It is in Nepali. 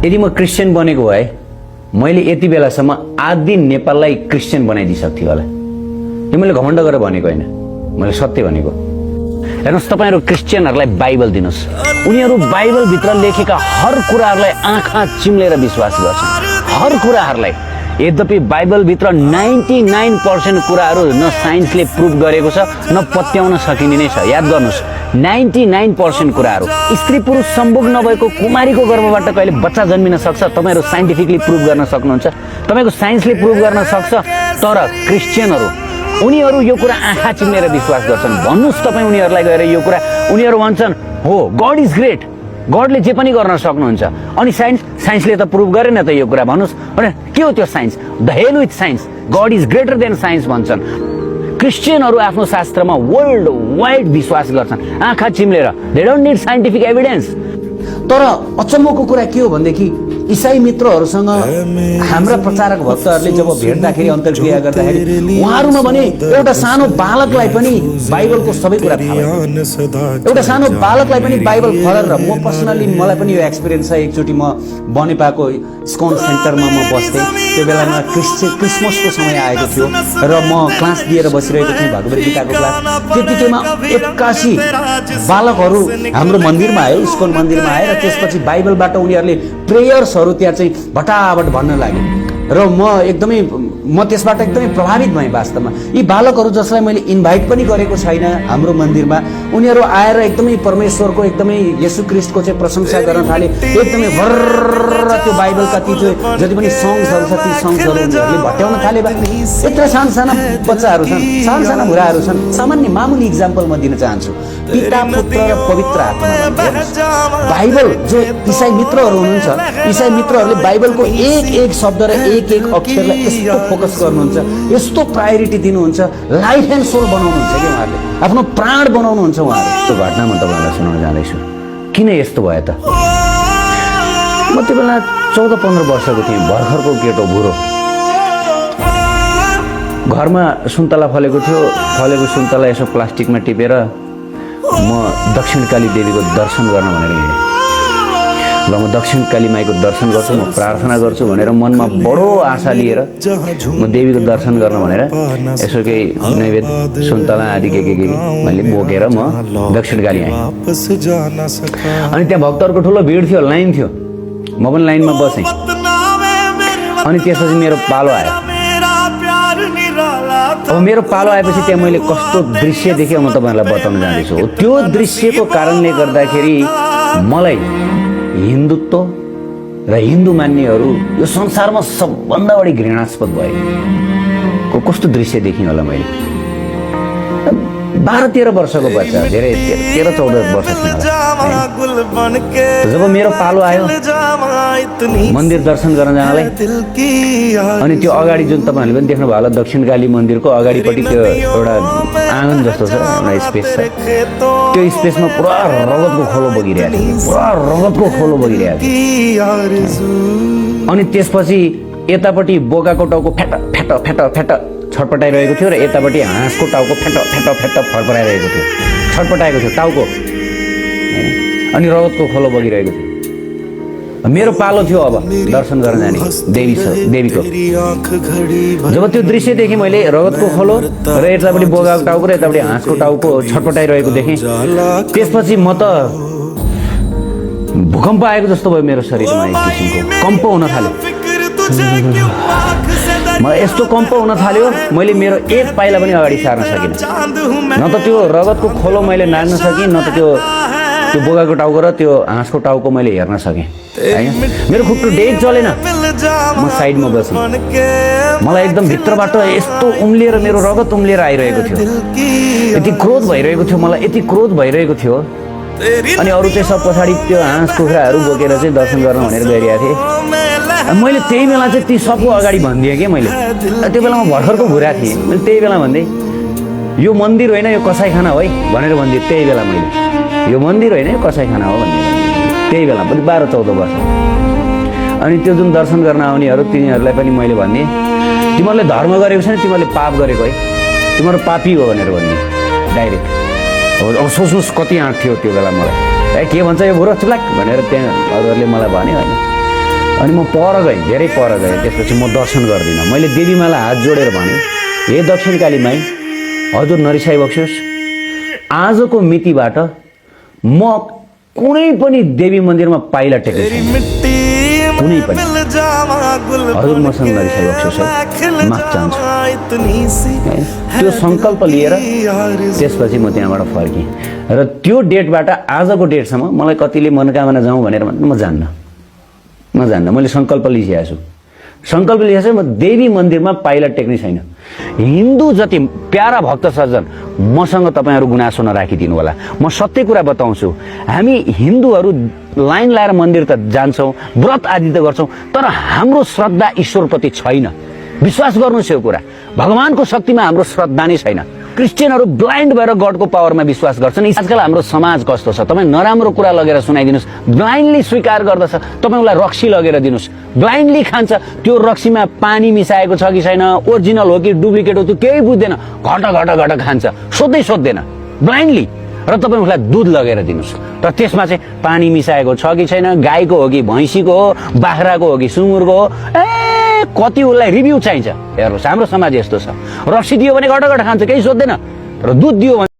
यदि म क्रिस्चियन बनेको भए मैले यति बेलासम्म आधी नेपाललाई क्रिस्चियन बनाइदिइसक्थेँ होला। यो मैले घमण्ड गरेर भनेको होइन, मैले सत्य भनेको। हेर्नुहोस्, तपाईँहरू क्रिस्चियनहरूलाई बाइबल दिनुहोस्, उनीहरू बाइबलभित्र लेखेका हर कुराहरूलाई आँखा चिम्लेर विश्वास गर्छन्, हर कुराहरूलाई। यद्यपि बाइबलभित्र 99% कुराहरू न साइन्सले प्रुभ गरेको छ न पत्याउन सकिने नै छ। याद गर्नुहोस्, 99% कुराहरू। स्त्री पुरुष सम्भोग नभएको कुमारीको गर्भबाट कहिले बच्चा जन्मिन सक्छ, तपाईँहरू साइन्टिफिकली प्रुभ गर्न सक्नुहुन्छ, तपाईँको साइन्सले प्रुभ गर्न सक्छ। तर क्रिस्चियनहरू उनीहरू यो कुरा आँखा चिम्लेर विश्वास गर्छन्। भन्नुहोस् तपाईँ उनीहरूलाई गएर यो कुरा, उनीहरू भन्छन् हो गड इज ग्रेट, गडले जे पनि गर्न सक्नुहुन्छ। अनि साइन्सले त प्रुभ गरेन त यो कुरा, भन्नुहोस् भने के हो त्यो science? The hell with science, God is greater than science भन्छन्। क्रिस्चियनहरू आफ्नो शास्त्रमा वर्ल्ड वाइड विश्वास गर्छन् आँखा चिम्लेर। They don't need scientific evidence. तर अचम्मको कुरा के हो भनेदेखि इसाई मित्रहरूसँग हाम्रा प्रचारक भक्तहरूले जब भेट्दाखेरि अन्तर्क्रिया गर्दाखेरि उहाँहरूमा भने एउटा सानो बालकलाई पनि बाइबलको सबै कुरा थाहा भयो। एउटा सानो बालकलाई पनि बाइबल फरेर, म पर्सनली मलाई पनि यो एक्सपिरियन्स छ। एकचोटि म बनेपाको स्कोन सेन्टरमा म बस्थेँ, त्यो बेलामा क्रिसमसको समय आएको थियो र म क्लास दिएर बसिरहेको थिएँ, भगवत गीताको क्लास। त्यतिकैमा 81 बालकहरू हाम्रो मन्दिरमा आयो, स्कोन मन्दिरमा आयो, र त्यसपछि बाइबलबाट उनीहरूले प्रेयर्सहरू त्यहाँ चाहिँ भटाभट भन्न लाग्यो र म त्यसबाट एकदमै प्रभावित भएँ। वास्तवमा यी बालकहरू जसलाई मैले इन्भाइट पनि गरेको छैन हाम्रो मन्दिरमा, उनीहरू आएर एकदमै परमेश्वरको, एकदमै येशू ख्रीष्टको चाहिँ प्रशंसा गर्न थाले। एकदमै भर्र त्यो बाइबलका ती जति पनि सङ्ग्सहरू छ ती सङ्ग्सहरू उनीहरूले भट्याउन थाले। यत्र साना बच्चाहरू छन्, साना बुढाहरू छन्। सामान्य मामुली इक्जाम्पल म दिन चाहन्छु। पिता, पुत्र र पवित्र आत्मा। बाइबल जो इसाई मित्रहरू हुनुहुन्छ, इसाई मित्रहरूले बाइबलको एक शब्द र एक अक्षरलाई यस्तो फोकस गर्नुहुन्छ, यस्तो प्रायोरिटी दिनुहुन्छ, लाइफ एन्ड सोल बनाउनुहुन्छ कि उहाँहरूले, आफ्नो प्राण बनाउनुहुन्छ उहाँहरू। त्यो घटना म तपाईँलाई सुनाउन जाँदैछु। किन यस्तो भयो त? म त्यो बेला 14-15 वर्षको थिएँ, भर्खरको केटो बुढो। घरमा सुन्तला फलेको थियो, फलेको सुन्तला यसो प्लास्टिकमा टिपेर म दक्षिणकाली देवीको दर्शन गर्न भनेर हिँडेँ। ल म दक्षिणकाली माईको दर्शन गर्छु, म प्रार्थना गर्छु भनेर मनमा बडो आशा लिएर म देवीको दर्शन गर्न भनेर यसो केही नैवेद्य सुन्तला आदि के मैले बोकेर म दक्षिणकाली आएँ। अनि त्यहाँ भक्तहरूको ठुलो भिड थियो, लाइन थियो, म पनि लाइनमा बसेँ। अनि त्यसपछि मेरो पालो आयो। अब मेरो पालो आएपछि त्यहाँ मैले कस्तो दृश्य देखेँ म तपाईँहरूलाई बताउन जाँदैछु। त्यो दृश्यको कारणले गर्दाखेरि मलाई हिन्दुत्व र हिन्दू मान्नेहरू यो संसारमा सबभन्दा बढी घृणास्पद भएको कस्तो दृश्य देखेँ होला मैले। 12-13 वर्षको बच्चा, धेरै 13-14 वर्ष थियो होला। जब मेरो पालो आयो मन्दिर दर्शन गर्न जानलाई, अनि त्यो अगाडि जुन तपाईँहरूले पनि देख्नुभयो होला, दक्षिणकाली मन्दिरको अगाडिपट्टि त्यो एउटा आँगन जस्तो छ, एउटा स्पेस छ। त्यो स्पेसमा पुरा रगतको खोलो बगिरहेको थियो, पुरा रगतको खोलो बगिरहेको थियो। अनि त्यसपछि यतापट्टि बोकाको टाउको फेट छटपटाइरहेको थियो र यतापट्टि हाँसको टाउको फेट फरफराइरहेको थियो, छटपटाएको थियो टाउको, अनि रगतको खोलो बगिरहेको थियो। मेरो पालो थियो अब दर्शन गर्न जाने देवीको। जब त्यो दृश्य देखेँ मैले, रगतको खोलो र यतापट्टि बोकाको टाउको र यतापट्टि हाँसको टाउको छटपटाइरहेको देखेँ, त्यसपछि म त भूकम्प आएको जस्तो भयो मेरो शरीरमा। एक किसिमको कम्प हुन थाल्यो, मलाई यस्तो कम्प हुन थाल्यो, मैले मेरो एक पाइला पनि अगाडि सार्न सकिनँ। न त त्यो रगतको खोलो मैले नाच्न सकेँ, न त त्यो बोकाको टाउको र त्यो हाँसको टाउको मैले हेर्न सकेँ। होइन, मेरो खुट्टो डेट चलेन, म साइडमा बसेँ। मलाई एकदम भित्रबाट यस्तो उम्लिएर मेरो रगत उम्लिएर आइरहेको थियो, यति क्रोध भइरहेको थियो मलाई, यति क्रोध भइरहेको थियो। अनि अरू चाहिँ सब पछाडि त्यो हाँस कुखुराहरू बोकेर चाहिँ दर्शन गर्न भनेर गइरहेको थिएँ। मैले त्यही बेला चाहिँ ती सबको अगाडि भनिदिएँ कि मैले, त्यो बेला म भर्खरको भुरा थिएँ, मैले त्यही बेला भन्दै यो मन्दिर होइन यो कसाईखाना हो है भनेर भनिदिएँ। त्यही बेला मैले यो मन्दिर होइन यो कसाईखाना हो भन्ने त्यही बेला पनि 12-14 वर्ष। अनि त्यो जुन दर्शन गर्न आउनेहरू तिनीहरूलाई पनि मैले भनिदिएँ, तिमीहरूले धर्म गरेको छैन, तिमीहरूले पाप गरेको है, तिमीहरू पापी हो भनेर भनिदिएँ डाइरेक्ट। अब सोच्नुहोस् कति आँट थियो त्यो बेला मलाई, के भन्छ यो बुढो चुलाक भनेर त्यहाँ अरूहरूले मलाई भन्यो होइन। अनि म पर गएँ, धेरै पर गएँ। त्यसपछि म दर्शन गर्दिनँ। मैले देवीमालाई हात जोडेर भने, हे दक्षिणकाली माई, हजुर नरिसाइ बक्सियोस्, आजको मितिबाट म कुनै पनि देवी मन्दिरमा पाइला टेक्ने छैन, कुनै पनि। हजुर मसँग नरिसाइ बक्सियोस्, माफ चाहन्छु। त्यो सङ्कल्प लिएर त्यसपछि म त्यहाँबाट फर्केँ र त्यो डेटबाट आजको डेटसम्म मलाई कतिले मनोकामना जाउँ भनेर म जान्न। मैले सङ्कल्प लिइसकेको छु। सङ्कल्प लिएपछि म देवी मन्दिरमा पाइला टेक्ने छैन। हिन्दू जति प्यारा भक्त सज्जन, मसँग तपाईँहरू गुनासो नराखिदिनु होला। म सत्य कुरा बताउँछु। हामी हिन्दूहरू लाइन लाएर मन्दिर त जान्छौँ, व्रत आदि त गर्छौँ, तर हाम्रो श्रद्धा ईश्वरप्रति छैन। विश्वास गर्नुहोस् यो कुरा, भगवानको शक्तिमा हाम्रो श्रद्धा नै छैन। क्रिस्चियनहरू ब्लाइन्ड भएर गडको पावरमा विश्वास गर्छन्। आजकल हाम्रो समाज कस्तो छ, तपाईँ नराम्रो कुरा लगेर सुनाइदिनुहोस्, ब्लाइन्डली स्वीकार गर्दछ। तपाईँ उसलाई रक्सी लगेर दिनुहोस्, ब्लाइन्डली खान्छ। त्यो रक्सीमा पानी मिसाएको छ कि छैन, ओरिजिनल हो कि डुप्लिकेट हो, त्यो केही बुझ्दैन, घट खान्छ, सोध्दैन ब्लाइन्डली। र तपाईँ उसलाई दुध लगेर दिनुहोस्, र त्यसमा चाहिँ पानी मिसाएको छ कि छैन, गाईको हो कि भैँसीको हो, बाख्राको हो कि सुँगुरको हो, कति उसलाई रिभ्यू चाहिन्छ। हेर्नुहोस् हाम्रो समाज यस्तो छ। रक्सी दियो भने घट खान्छ, केही सोध्दैन, र दुध दियो भने